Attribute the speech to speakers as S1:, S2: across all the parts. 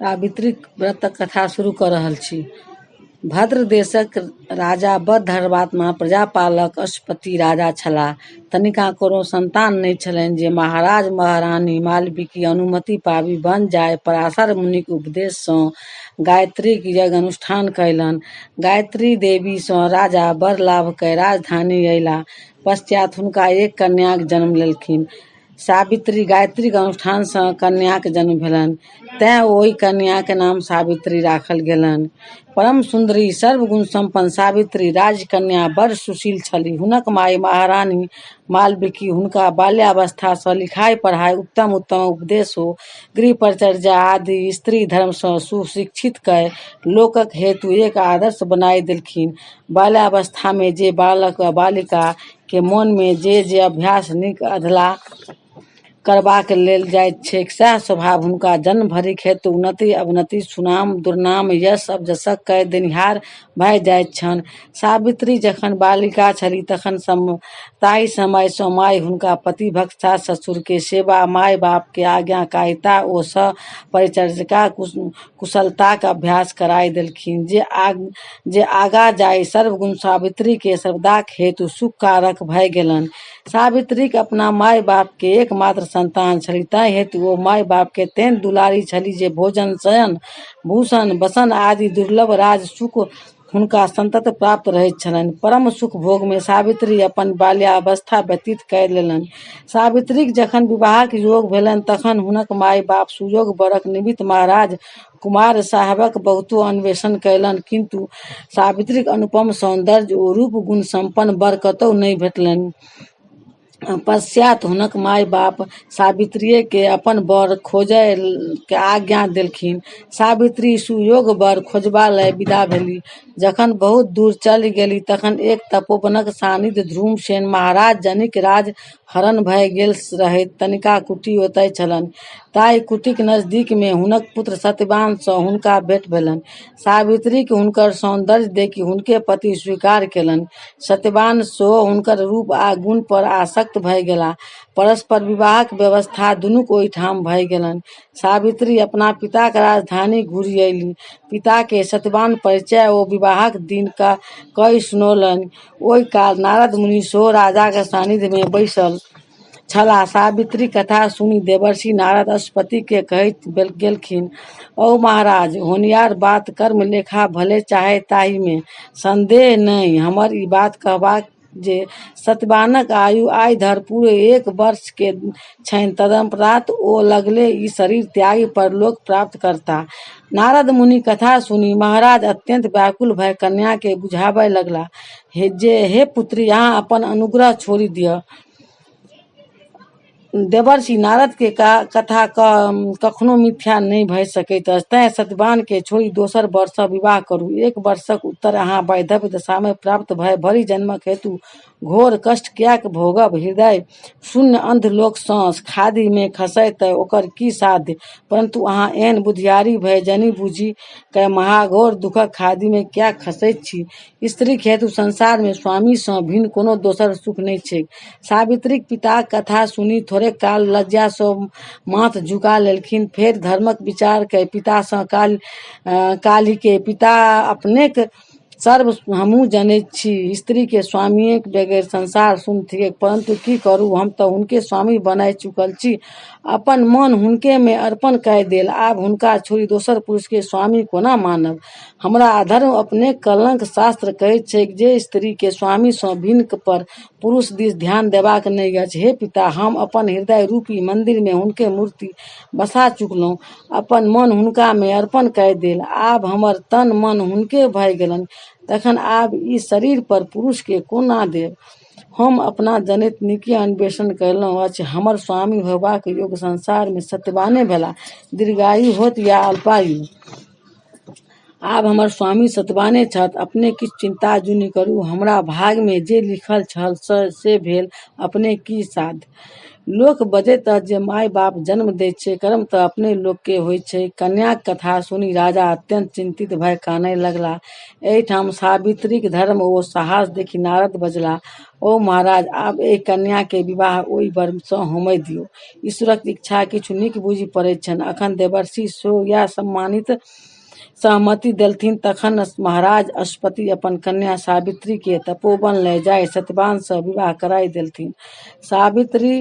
S1: सावित्रीक व्रतक कथा शुरू कऽ रहल छी। भद्र देशक राजा बड़ धर्मात्मा प्रजापालक अश्वपति राजा छलाह। तनिका कोनो संतान नहि छलनि जे महाराज महारानी मालविकी अनुमति पाबि वन जाय पराशर मुनिक उपदेश सँ गायत्रीक यज्ञ अनुष्ठान कयलनि। गायत्री देवी सँ राजा बड़ लाभ कय राजधानी अयलाह। पश्चात हुनका एक कन्याक जन्म लेलखिन। सावित्री गायत्रीक अनुष्ठान सँ कन्याक जन्म भेलनि, तेँ ओहि कन्याक नाम सावित्री राखल गेलनि। परम सुन्दरी सर्वगुण सम्पन्न सावित्री राजकन्या बड़ सुशील छलीह। हुनक माय महारानी मालविकी हुनका बाल्यावस्था सँ लिखाइ-पढ़ाइ, उत्तम-उत्तम उपदेश ओ गृह-परिचर्या आदि स्त्री धर्म सँ सुशिक्षित कय लोकक हेतु एक आदर्श बनाय देलखिन। बाल्यावस्था मे जे बालक वा बालिका के मोन मे जे-जे अभ्यास नीक-अधलाह करबाक लेल जाइत छैक सैह स्वभाव हुनका जन्म भरिक हेतु उन्नति-अवनति, सुनाम-दुर्नाम, यश-अपयशक कय देनिहार भए जाइत छनि। सावित्री जखन बालिका छलीह तखन ताहि समय सँ माय हुनका पतिभक्त सास-ससुर के सेवा, माय-बाप के आज्ञाकारिता ओ सपरिचर्याक कुशलताक अभ्यास कराय देलखिन जे आगाँ जाय सर्वगुण सावित्री के सर्वदाक हेतु सुखकारक भए गेलनि। सावित्रीक अपना माय-बाप के एकमात्र संतान छलीह ताहि हेतु ओ माय-बाप के तेहन दुलारी छलीह जे भोजन, शयन, भूषण, वसन आदि दुर्लभ राज सुख हुनका सतत प्राप्त रहैत छलनि। परम सुख भोग मे सावित्री अपन बाल्यावस्था व्यतीत कय लेलनि। सावित्रीक जखन विवाहक योग भेलनि तखन हुनक माय-बाप सुयोग्य वरक निमित्त महाराज कुमार साहेबक बहुतो अन्वेषण कयलनि किन्तु सावित्रीक अनुपम सौन्दर्य ओ रूप-गुण सम्पन्न वर कतहु नहि भेटलनि। पश्चात हुनक माय-बाप सावित्रीये के अपन वर खोजय के आज्ञा देलखिन। सावित्री सुयोग्य वर खोजबा लय विदा भेलीह। जखन बहुत दूर चलि गेलीह तखन एक तपोवनक सान्निध्य ध्रुवसेन महाराज जनिक राज हरण भए गेल रहैत तनिका कुटी ओतय छलनि। ताहि कुटीक नजदीक मे हुनक पुत्र सत्यवान सँ हुनका भेंट भेलनि। सावित्रीक हुनकर सौन्दर्य देखि हुनके पति स्वीकार केलनि। सत्यवान सेहो हुनकर रूप आ गुण पर आसक्त भए गेलाह। परस्पर विवाहक व्यवस्था दुनूक ओहिठाम भए गेलनि। सावित्री अपना पिताक राजधानी घुरि अयलीह। पिताकेँ सत्यवान परिचय ओ विवाहक दिन कहि सुनौलनि। ओहि काल नारद मुनि सेहो राजाक सान्निध्यमे बैसल छलाह। सावित्रीक कथा सुनि देवर्षि नारद अश्वपति केँ कहैत गेलखिन, औ महाराज! होनिहार बात कर्म लेखा भले चाहे ताहि मे संदेह नहि। हमर ई बात कहबाक जे सत्यवानक आयु आइ धरि पूरे एक वर्ष के छनि तदुपरांत ओ लगले ई शरीर त्यागि परलोक प्राप्त करताह। नारद मुनिक कथा सुनि महाराज अत्यन्त व्याकुल भए कन्या केँ बुझाबय लगलाह जे हे पुत्री, अहाँ अपन अनुग्रह छोड़ि दिअ। देवर्षि नारद के कथा कखनो मिथ्या नहि भए सकैत अछि। तेँ सत्यवान केँ छोड़ि दोसर वर सँ विवाह करू। एक वर्षक उत्तर अहाँ वैधव्य दशा मे प्राप्त भए भरि जन्मक हेतु घोर कष्ट किएक भोगब? हृदय शून्य अंध लोक सँ खाधि मे खसय तँ ओकर की साध्य? परन्तु अहाँ एहन बुधियारि भए जानि-बूझि कए महाघोर दुःखक खाधि मे किएक खसैत छी? स्त्रीक हेतु संसार मे स्वामी सँ भिन्न कोनो दोसर सुख नहि छैक। सावित्रीक पिताक कथा सुनि थोड़ेक काल लज्जा सँ माथ झुका लेलखिन। फेर धर्मक विचार कय पिता सँ काल्हि के पिता अपनेक सर्व हमहूँ जनैत छी। स्त्री के स्वामियेक बगैर संसार शून्य थिकैक। परन्तु की करू, हम त हुनके स्वामी बनाय चुकल छी। अपन मन हुनके मे अर्पण कय देल। आब हुनका छोड़ि दोसर पुरुष केँ स्वामी कोना मानब? हमरा अधर्म अपनेक कलंक। शास्त्र कहैत छैक जे स्त्री केँ स्वामी सँ भिन्न पर पुरुष दिस ध्यान देबाक नहि अछि। हे पिता, हम अपन हृदय रूपी मन्दिर मे हुनके मूर्ति बसा चुकलहुँ। अपन मन हुनका मे अर्पण कय देल। आब हमर तन मन हुनके भय गेलनि। तखन आब ई शरीर पर पुरुष केँ कोना देब? हम अपना जनैत नीके अन्वेषण कयलहुँ अछि। हमर स्वामी होयबाक योग्य संसार मे सत्यवाने भेलाह, दीर्घायु होथि या अल्पायु। आब हमर स्वामी सत्यवाने छथि। अपने किछु चिन्ता जुनि करू। हमरा भाग मे जे लिखल छल से भेल। अपनेक की साध्य? लोक बजैत अछि जे माय-बाप जन्म दैत छै, कर्म त अपने लोक के होइत छैक। कन्याक कथा सुनि राजा अत्यन्त चिन्तित भए कानय लगलाह। एहिठाम सावित्रीक धर्म ओ साहस देखि नारद बजलाह, ओ महाराज, आब एहि कन्या के विवाह ओहि वर सँ होमय दियौ। ईश्वरक इच्छा किछु नीक बूझि पड़ैत छनि। एखन देवर्षि सेहो यैह सहमति देलथिन। तखन महाराज अश्वपति अपन कन्या सावित्री केँ तपोवन लय जाय सत्यवान सँ विवाह कराय देलथिन। सावित्री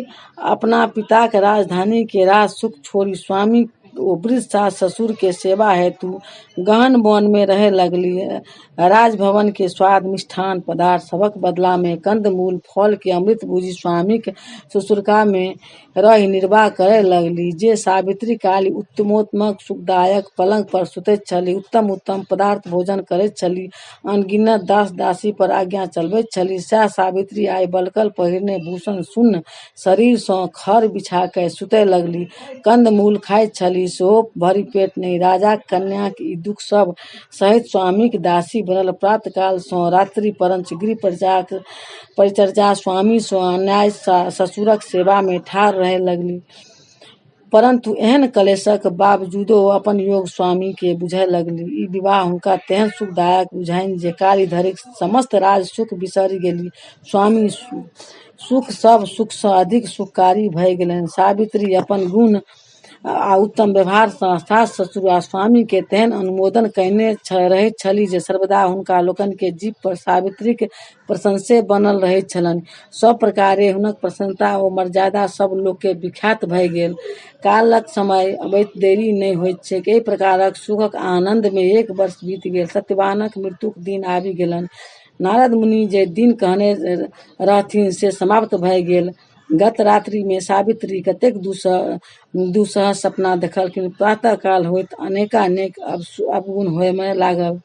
S1: अपना पिताक राजधानी के राज सुख छोड़ि स्वामी ओ वृद्ध सास-ससुर के सेवा हेतु गहन वन मे रहय लगलीह। राजभवन के स्वाद मिष्ठान पदार्थ सभक बदला मे कंद-मूल फल के अमृत बुझि स्वामीक शुश्रूषा मे रहि निर्वाह करय लगलीह। जे सावित्री काल्हि उत्तमोत्तम सुखदायक पलंग पर सुतैत छलीह, उत्तम-उत्तम पदार्थ भोजन करैत छलीह, अनगिनत दास-दासी पर आज्ञा चलबैत छलीह, सैह सावित्री आइ वल्कल पहिरने भूषण शून्य शरीर सँ खर बिछाकय सुतय लगलीह, कंद-मूल खाइत छलीह सेहो भरि पेट नहि। राजाक कन्याक ई दुःख सब सहैत स्वामीक दासी बनल प्रात, काल सँ रात्रि पर्यन्त गृह परिचर्या, स्वामी सँ अन्याय, ससुरक सेवा मे ठाढ़ रहय लगलीह। परन्तु एहन क्लेशक बावजूदो अपन योग्य स्वामी केँ बुझय लगलीह। ई विवाह हुनका तेहन सुखदायक बुझाइनि जे काल्हि धरिक समस्त राज-सुख बिसरि गेलीह। स्वामी सुख सब सुख सँ अधिक सुखकारी भए गेलनि। सावित्री अपन गुण आ उत्तम व्यवहार सँ सास-ससुर आ स्वामी केँ तेहन अनुमोदन कयने रहैत छलीह जे सर्वदा हुनका लोकनि के जीभ पर सावित्रीक प्रशंसे बनल रहैत छलनि। सब प्रकारेँ हुनक प्रसन्नता ओ मर्यादा सब लोक मे विख्यात भए गेल। कालक समय अबैत देरी नहि होइत छैक। एहि प्रकारक सुखक आनन्द मे एक वर्ष बीति गेल। सत्यवानक मृत्युक दिन आबि गेलनि। नारद मुनि जे दिन कहने रहथिन से समाप्त भए गेल। गत रात्रि मे सावित्री कतेक दुस्सह सपना देखलखिन। प्रातःकाल होइत अनेकानेक अवगुण होमय लागल।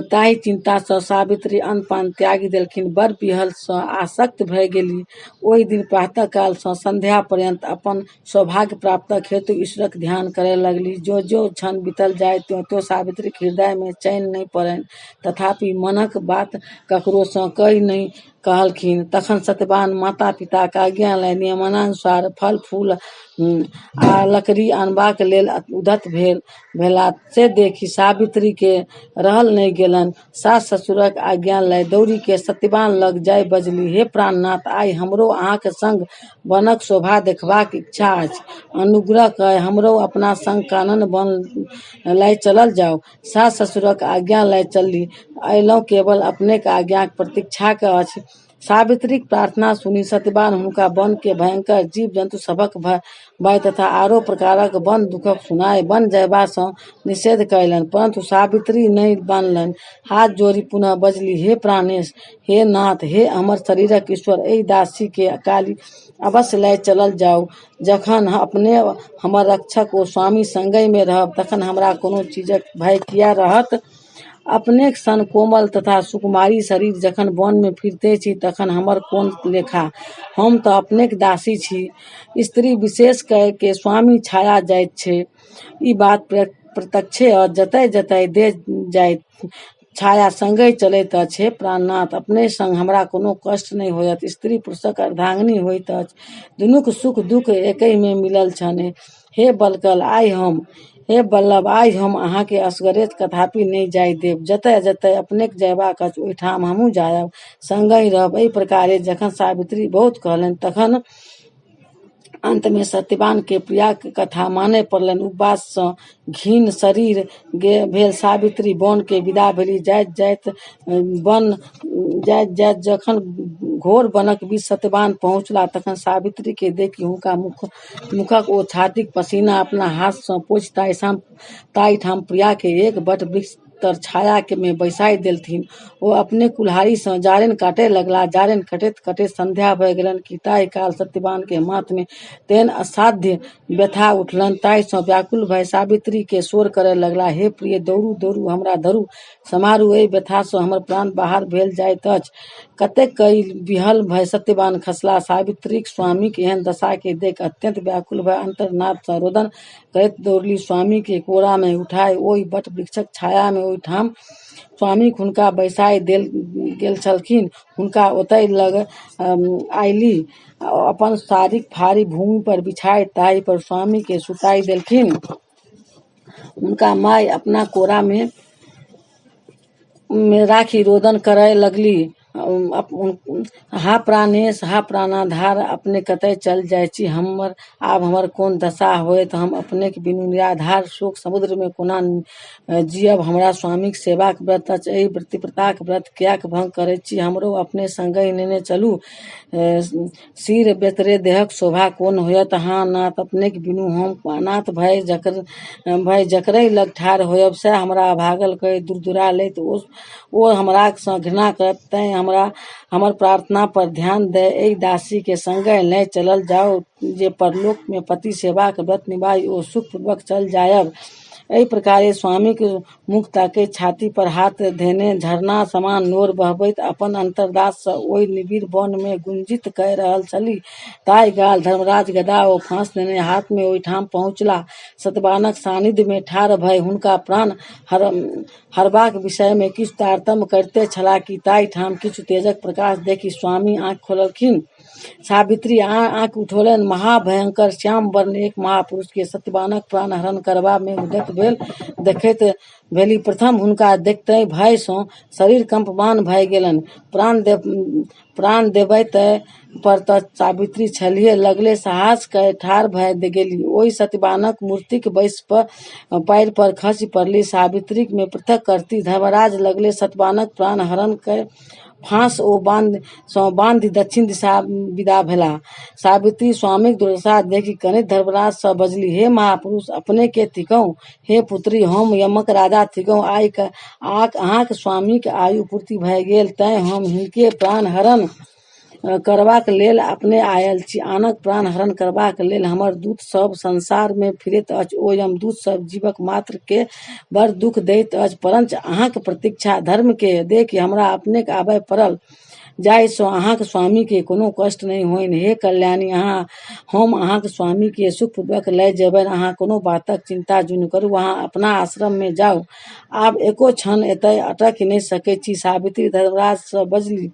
S1: ताहि चिन्ता सँ सावित्री अन्न-पान त्यागि देलखिन। बड़ विह्वल सँ आसक्त भए गेलीह। ओहि दिन प्रातःकाल सँ सन्ध्या पर्यन्त अपन सौभाग्य प्राप्तक हेतु ईश्वरक ध्यान करय लगलीह। ज्यों-ज्यों क्षण बीतल जाय त्यों-त्यों सावित्रीक हृदय मे चैन नहि पड़नि। तथापि मनक बात ककरो सँ कहि नहि कहलखिन। तखन सत्यवान माता-पिताक आज्ञा लय नियमानुसार फल-फूल आ लकड़ी अनबाक लेल उद्यत भेलाह से देखि सावित्री केँ रहल नहि गेलनि। सास-ससुरक आज्ञा लय दौड़िकय सत्यवान लग जाय बजलीह, हे प्राणनाथ! आइ हमरो अहाँक संग वनक शोभा देखबाक इच्छा अछि। अनुग्रह कय हमरहु अपना संग कानन वन लय चलल जाउ। सास-ससुरक आज्ञा लय चलि अयलहुँ, केवल अपनेक आज्ञाक प्रतीक्षाक अछि। सावित्रीक प्रार्थना सुनि सत्यवान हुनका वन के भयंकर जीव-जन्तु सभक भय तथा आरो प्रकारक वन-दुःख सुनाय वन जयबा सँ निषेध कयलनि, परन्तु सावित्री नहि मानलनि। हाथ जोड़ि पुनः बजलीह, हे प्राणेश! हे नाथ! हे हमर शरीरक ईश्वर! एहि दासी केँ काल्हि अवश्य लय चलल जाउ। जखन अपने हमर रक्षक ओ स्वामी संगहि मे रहब तखन हमरा कोनो चीजक भय किएक रहत? अपनेक सन कोमल तथा सुकुमारि शरीर जखन वन मे फिरिते छी तखन हमर कोन लेखा? हम त अपनेक दासी छी। स्त्री विशेष के स्वामी छाया जाइत छै। ई बात प्रत्यक्षे अछि। जतय-जतय देह जाइत छाया संगहि चलैत अछि। हे प्राणनाथ! अपने संग हमरा कोनो कष्ट नहि होयत। स्त्री पुरुषक अर्धांगिनी होइत अछि। दुनूक सुख-दुःख एकहि मे मिलल छनि। हे वल्कल! हे वल्लभ! आइ हम अहाँ केँ असगरे कदापि नहि जाय देब। जतय-जतय अपनेक जयबाक अछि ओहिठाम हमहुँ जायब, संगहि रहब। एहि प्रकारे जखन सावित्री बहुत कहलनि तखन अन्त मे सत्यवान केँ प्रियाक कथा मानय पड़लनि। उपवास सँ क्षीण शरीर भेल सावित्री वन केँ विदा भेलीह। जाइत-जाइत जखन घोर वनक बीच सत्यवान पहुँचलाह तखन सावित्री केँ देखि हुनका मुखक ओ छातीक पसीना अपना हाथ सँ पोछि ताहिठाम प्रिया केँ एक वट-वृक्ष तर छाया मे बैसाय देलथिन ओ अपने कुल्हाड़ी सँ जारनि काटय लगलाह। जारनि कटैत-कटैत सन्ध्या भए गेलनि कि ताहि काल सत्यवान के माथ मे तेहन असाध्य व्यथा उठलनि ताहि सँ व्याकुल भए सावित्री केँ शोर करय लगलाह, हे प्रिये! दौड़ू, दौड़ू, हमरा धरू, सम्हारू, एहि व्यथा सँ हमर प्राण बाहर भेल जाइत अछि। कतेक कहि विह्वल भए सत्यवान खसलाह। सावित्री स्वामीक एहन दशा केँ देखि अत्यन्त व्याकुल भए आर्त्तनाद सँ रोदन करैत दौड़लि स्वामी केँ कोरा मे उठाय ओहि वट-वृक्षक छाया मे ओहिठाम स्वामीक हुनका बैसाय देल गेल छलखिन। हुनका ओतय लऽ आयलि। अपन साड़ीक फाँड़ी भूमि पर बिछाय ताहि पर स्वामी केँ सुताय देलखिन। हुनका माय अपना कोरा मे राखि रोदन करय लगलीह, हा प्राणेश, हा प्राणाधार! अपने कतय चल जाइत छी? आब हमर कोन दशा होयत? हम अपनेक बिनु निराधार शोक-समुद्र मे कोना जिअब? हमरा स्वामीक सेवाक व्रत अछि। एहि पतिव्रताक व्रत कियैक भंग करैत छी? हमरो अपने संगहि नेने चलू। सिर बेतरे देहक शोभा कोन होयत? हा नाथ! अपनेक बिनु हम अनाथ भय जकरहि लग ठाढ़ होयब सैह हमरा अभागल कहि दुरदुरा लेत ओ हमरा सँ घृणा करत। तेँ हमर प्रार्थना पर ध्यान दय एहि दासी केँ संगहि लय चलल जाओ जे परलोक मे पति-सेवाक व्रत निभाबि ओ सुखपूर्वक चल जायब। एहि प्रकारे स्वामीक मुख ताकैत छाती पर हाथ धेने झरना समान नोर बहबैत अपन अन्तर्नाद सँ ओहि निबिड़ वन मे गुंजित कय रहल छलीह। ताहि काल धर्मराज गदा ओ फाँस नेने हाथ मे ओहिठाम पहुँचलाह। सत्यवानक सान्निध्य मे ठाढ़ भय हुनका प्राण हरबाक विषय मे किछु तारतम्य करिते छलाह कि ताहि ठाम किछु तेजक प्रकाश देखि स्वामी आँखि खोललखिन। सावित्री आँखि उठौलनि। महाभयंकर श्याम वर्ण एक महापुरुष केँ सत्यवानक प्राण हरण करबा मे उद्यत भेल देखैत भेलीह। प्रथम हुनका देखितहि भय सँ शरीर कम्पमान भय गेलनि। प्राण देबय पर त सावित्री छलीहे, लगले साहस कय ठाढ़ भय गेलीह। ओहि सत्यवानक मूर्तिक बैसि पैर पर खसि पड़लीह। सावित्री केँ पृथक करति धर्मराज लगले सत्यवानक प्राण हरण कय फाँस सँ बाँधि दक्षिण दिशा विदा भेलाह। सावित्री स्वामीक दुर्दशा देखि कनैत धर्मराज सँ बजलीह, हे महापुरुष! अपने के थिकहुँ? हे पुत्री! हम यमक राजा थिकहुँ। आइ अहाँक स्वामीक आयु पूर्ति भय गेल तेँ हम हिनके प्राण हरण करबाक लेल अपने आयल छी। आनक प्राण हरण करबाक लेल हमर दूत सब संसार मे फिरैत अछि। ओ यमदूत सब जीवक मात्र केँ बड़ दुःख दैत अछि। परञ्च अहाँक प्रतीक्षा धर्म केँ देखि हमरा अपनेक आबय पड़ल जाहि सँ अहाँक स्वामी केँ कोनो कष्ट नहि होइन्ह। हे कल्याणी! हम अहाँक स्वामी केँ सुखपूर्वक लय जेबनि। अहाँ कोनो बातक चिन्ता जुनि करू। अहाँ अपना आश्रम मे जाउ। आब एको क्षण एतय अटकि नहि सकैत छी। सावित्री धर्मराज सँ बजलीह,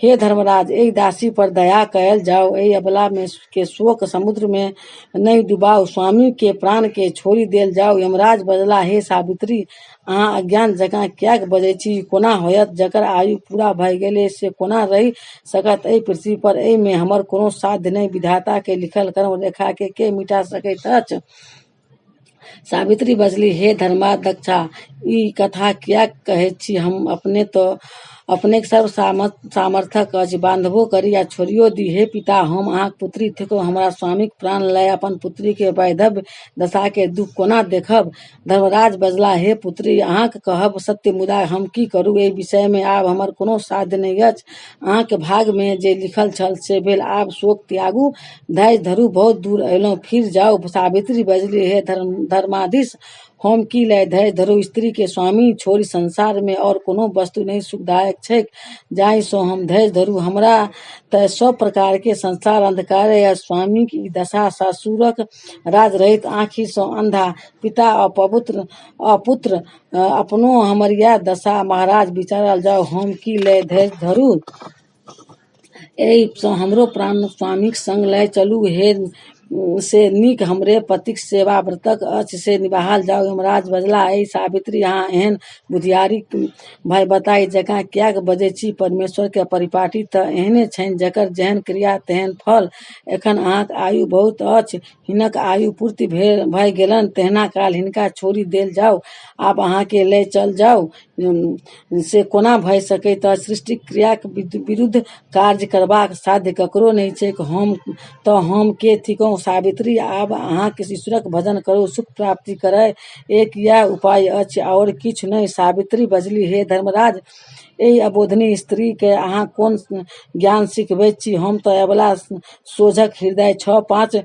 S1: हे धर्मराज! एहि दासी पर दया कयल जाओ। एहि अबला केँ शोक समुद्र मे नहि डुबाउ। स्वामी के प्राण केँ छोड़ि देल जाओ। यमराज बजलाह, हे सावित्री! अहाँ अज्ञान जकाँ किएक बजैत छी? ई कोना होयत? जकर आयु पूरा भय गेल से कोना रहि सकत एहि पृथ्वी पर? एहि मे हमर कोनो साध्य नहि। विधाता के लिखल कर्म रेखा केँ के मिटा सकैत अछि? सावित्री बजलीह, हे धर्माध्यक्षा! ई कथा किएक कहैत छी? हम अपने त अपनेक सर्व सामर्थ्य अछि। बाँधबो करी आ छोड़ियो दी। हे पिता! हम अहाँक पुत्री थिकहुँ। हमरा स्वामीक प्राण लय अपन पुत्री के वैधव्य दशा के दुःख कोना देखब? धर्मराज बजलाह, हे पुत्री! अहाँक कहब सत्य, मुदा हम की करू? एहि विषय मे आब हमर कोनो साध्य नहि अछि। अहाँक भाग मे जे लिखल छल से भेल। आब शोक त्यागू, धैर्य धरू। बहुत दूर अयलहुँ, फिरि जाउ। सावित्री बजलीह, हे धर्माधीश! हम की लय धैर्य धरू? स्त्री केँ स्वामी छोड़ि संसार मे और कोनो वस्तु नहि सुखदायक छैक जाहि सँ हम धैर्य धरू। हमरा त सब प्रकारे संसार अंधकारे अछि। स्वामीक ई दशा, सासुरक राज रहित, आँखि सँ अन्धा, पिता अपुत्र, अपनो हमर यैह दशा। महाराज, विचारल जाओ, हम की लय धैर्य धरू? एहि सँ हमरो प्राण स्वामीक संग लय चलू से नीक। हमरे पतिक सेवा व्रतक अछि से निबाहल जाओ। यमराज बजलाह, ऐ सावित्री! अहाँ एहन बुधियारि भय बताहि जकाँ किएक बजैत छी? परमेश्वर के परिपाटी त एहने छनि, जकर जेहन क्रिया तेहन फल। एखन अहाँक आयु बहुत अछि। हिनक आयु पूर्ति भय गेलनि तेहना काल हिनका छोड़ि देल जाओ। आब अहाँके लय चल जाउ से कोना भय सकैत अछि? सृष्टिक क्रियाक विरुद्ध कार्य करबाक साध्य ककरो नहि छैक तँ हम के थिकहुँ? सावित्री! आब अहाँ ईश्वरक भजन करू। सुख प्राप्ति करय एक यैह उपाय अछि आओर किछु नहि। सावित्री बजलीह, हे धर्मराज! एहि अबोधनी स्त्री केँ अहाँ कोन ज्ञान सिखबैत छी? हम त अबला, सोझक हृदय, छह पाँच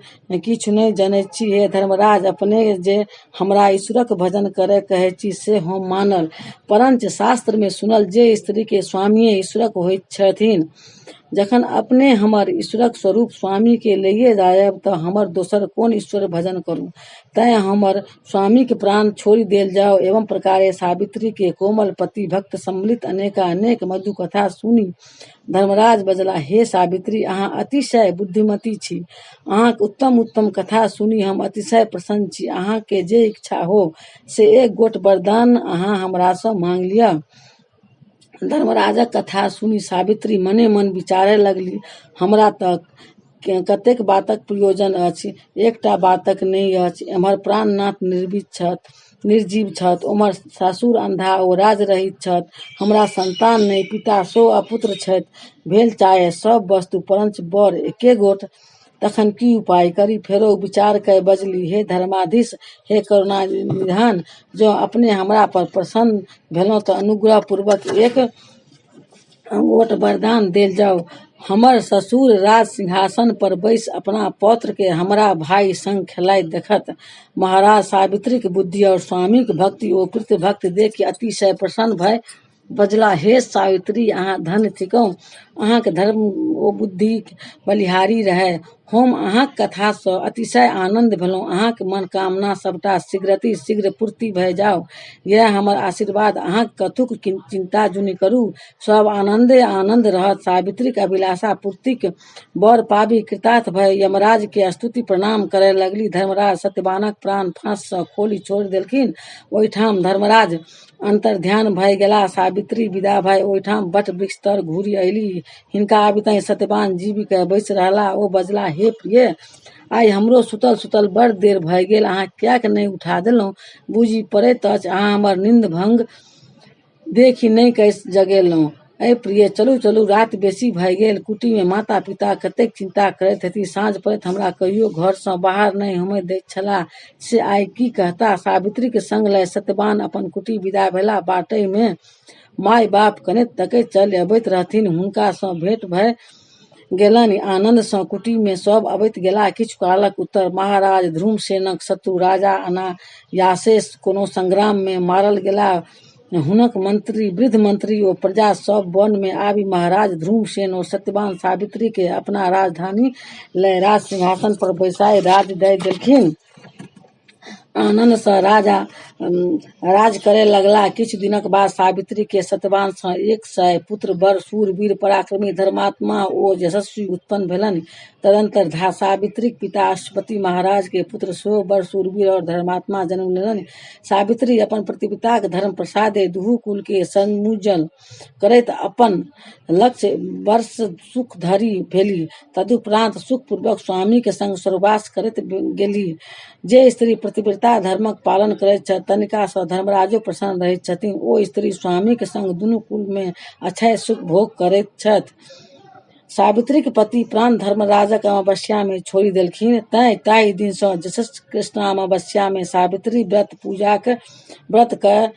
S1: किछु नहि जनैत छी। हे धर्मराज! अपने जे हमरा ईश्वरक भजन करय कहैत छी से हम मानल। परञ्च शास्त्र मे सुनल जे स्त्री के स्वामिये ईश्वर होइत छथिन। जखन अपने हमर ईश्वरक स्वरूप स्वामी केँ लइये जायब त हमर दोसर कोन ईश्वर भजन करू। तेँ हमर स्वामीक प्राण छोड़ि देल जाओ। एवं प्रकारे सावित्री के कोमल पति-भक्ति सम्मिलित अनेकानेक मधुर कथा सुनि धर्मराज बजलाह, हे सावित्री! अहाँ अतिशय बुद्धिमती छी। अहाँक उत्तम-उत्तम कथा सुनि हम अतिशय प्रसन्न छी। अहाँ केँ जे इच्छा हो से एक गोट वरदान अहाँ हमरा सँ मांगि लिअ। धर्मराजक कथा सुनि सावित्री मने-मन विचारय लगलीह, हमरा त कतेक बातक प्रयोजन अछि, एकटा बातक नहि अछि। एम्हर प्राणनाथ निर्जीव छथि, ओम्हर ससुर अंधा ओ राज्यरहित छथि। हमरा सन्तान नहि, पिता सेहो अपुत्र छथि। भेल चाहे सब वस्तु परञ्च वर एके गोट। तखन की उपाय करी? फेरो विचार कय बजलीह, हे धर्माधीश! हे करुणानिधान! जँ अपने हमरा पर प्रसन्न भेलहुँ त अनुग्रहपूर्वक एक गोट वरदान देल जाउ। हमर ससुर राज सिंहासन पर बैसि अपना पौत्र केँ हमरा भाइ संग खेलाइत देखथि। महाराज सावित्रीक बुद्धि और स्वामीक भक्ति ओ पितृभक्ति देखि अतिशय प्रसन्न भय बजलाह, हे सावित्री! अहाँ धन्य थिकहुँ। अहाँक धर्म ओ बुद्धिक बलिहारी रहय। हम अहाँक कथा सँ अतिशय आनन्द भेलहुँ। अहाँक मनोकामना सबटा शीघ्रातिशीघ्र पूर्ति भय जाओ, यैह हमर आशीर्वाद। अहाँ कथुक चिन्ता जुनि करू, सब आनन्दे आनन्द रहत। सावित्रीक अभिलाषा पूर्तिक वर पाबि कृतार्थ भय यमराज केँ स्तुति प्रणाम करय लगलीह। धर्मराज सत्यवानक प्राण फाँस सँ खोलि छोड़ि देलखिन। ओहिठाम धर्मराज अन्तर्ध्यान भय गेलाह। सावित्री विदा भय ओहिठाम वट वृक्ष तर घुरि अयलीह। हिनका अबितहि सत्यवान जीबि कय बैसि रहलाह ओ बजलाह, हे प्रिये! आइ हमरो सुतल-सुतल बड़ देर भय गेल। अहाँ किएक नहि उठा देलहुँ? बूझि पड़ैत अछि अहाँ हमर निन्द भंग देखि नहि कय जगेलहुँ। अय प्रिये! चलू-चलू, राति बेसी भय गेल। कुटी मे माता-पिता कतेक चिन्ता करैत हेतीह। साँझ पड़ैत हमरा कहियो घर सँ बाहर नहि होमय दैत छलाह से आइ की कहताह? सावित्री केँ संग लय सत्यवान अपन कुटी विदा भेलाह। बाटहि मे माय-बाप कनैत-तकैत चलि अबैत रहथिन। हुनका सँ भेंट भय गेलनि। आनन्द सँ कुटी मे सब अबैत गेलाह। किछु कालक उत्तर महाराज ध्रुवसेनक शत्रु राजा अनायासे कोनो संग्राम मे मारल गेलाह। हुनक मंत्री, वृद्ध मंत्री ओ प्रजा सब वन मे आबि महाराज ध्रुवसेन ओ सत्यवान सावित्री केँ अपना राजधानी लय राज सिंहासन पर बैसाय राज्य दय देलखिन। आनन्द सँ राजा राज करय लगलाह। किछु दिनक बाद सावित्री केँ सत्यवान सँ 100 पुत्र बड़ शूरवीर, पराक्रमी, धर्मात्मा ओ यशस्वी उत्पन्न भेलनि। तदनन्तर सावित्रीक पिता अश्वपति महाराज के पुत्र सेहो बड़ शूरवीर और धर्मात्मा जन्म लेलनि। सावित्री अपन पतिव्रताक धर्म प्रसादे दुहू कुल केँ समुज्ज्वल करैत अपन लक्ष वर्ष सुख धरि भेलीह। तदुपरान्त सुखपूर्वक स्वामीक संग स्वर्गवास करैत गेलीह। जे स्त्री पतिव्रता धर्मक पालन करैत छथि तनिका सँ धर्मराजो प्रसन्न रहैत छथिन। ओ स्त्री स्वामीक संग दुनू कुल मे अक्षय सुख भोग करैत छथि। सावित्रीक पति प्राण धर्मराजक अमावस्या मे छोड़ि देलखिन। तेँ ताहि दिन सँ ज्येष्ठ कृष्णामावस्या मे सावित्री व्रत कय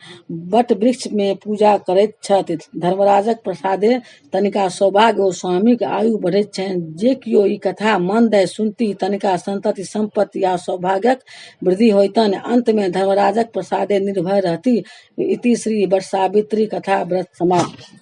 S1: वटवृक्ष मे पूजा करैत छथि। धर्मराजक प्रसादे तनिका सौभाग्य ओ स्वामीक आयु बढ़ैत छनि। जे कियो ई कथा मन दय सुनतीह तनिका संतति, सम्पत्ति आ सौभाग्यक वृद्धि होयतनि। अन्त मे धर्मराजक प्रसादे निर्भय रहतीह। इति श्री वटसावित्री कथा व्रत समाप्त।